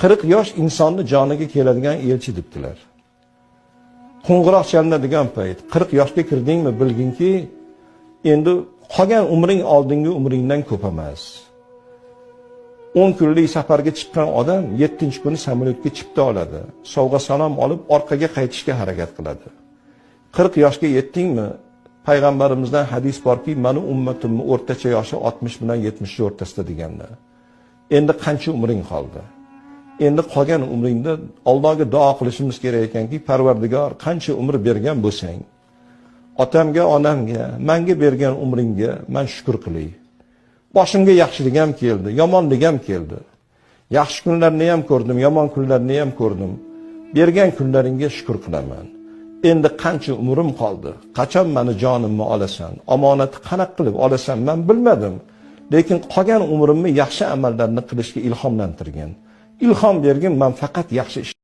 40 yosh insonni joniga keladigan elchi debdilar. Qo'ng'iroq chalinadigan payt 40 yoshga kirdingmi, bilginki, endi qolgan umring oldingi umringdan ko'p emas. 10 kunlik safarga chiqqan odam 7-kuni samolyotga chipta oladi. Sovg'a salom olib orqaga qaytishga harakat qiladi. 40 yoshga yetdingmi? Payg'ambarimizdan hadis borki, meni ummatimning o'rtacha yoshi 60 bilan 70 o'rtasida deganda. Endi qancha umring qoldi? Endi qolgan umringda Allohga duo qilishimiz kerak ekanki, Parvardigor, qancha umr bergan bo'lsang, otamga, onamga, menga bergan umringga men shukr qilay. Boshimga yaxshilik ham keldi, yomonlik ham keldi. Yaxshi kunlarni ham ko'rdim, yomon kunlarni ham ko'rdim. Bergan kunlaringga shukr qilaman. Endi qancha umrim qoldi? Qachon meni jonimni olasan? Omonatni qanaqa qilib olasan men bilmadim. Lekin qolgan umrimni yaxshi amallarni qilishga ilhomlantirgin. Ilhom bergin, men faqat yaxshi ish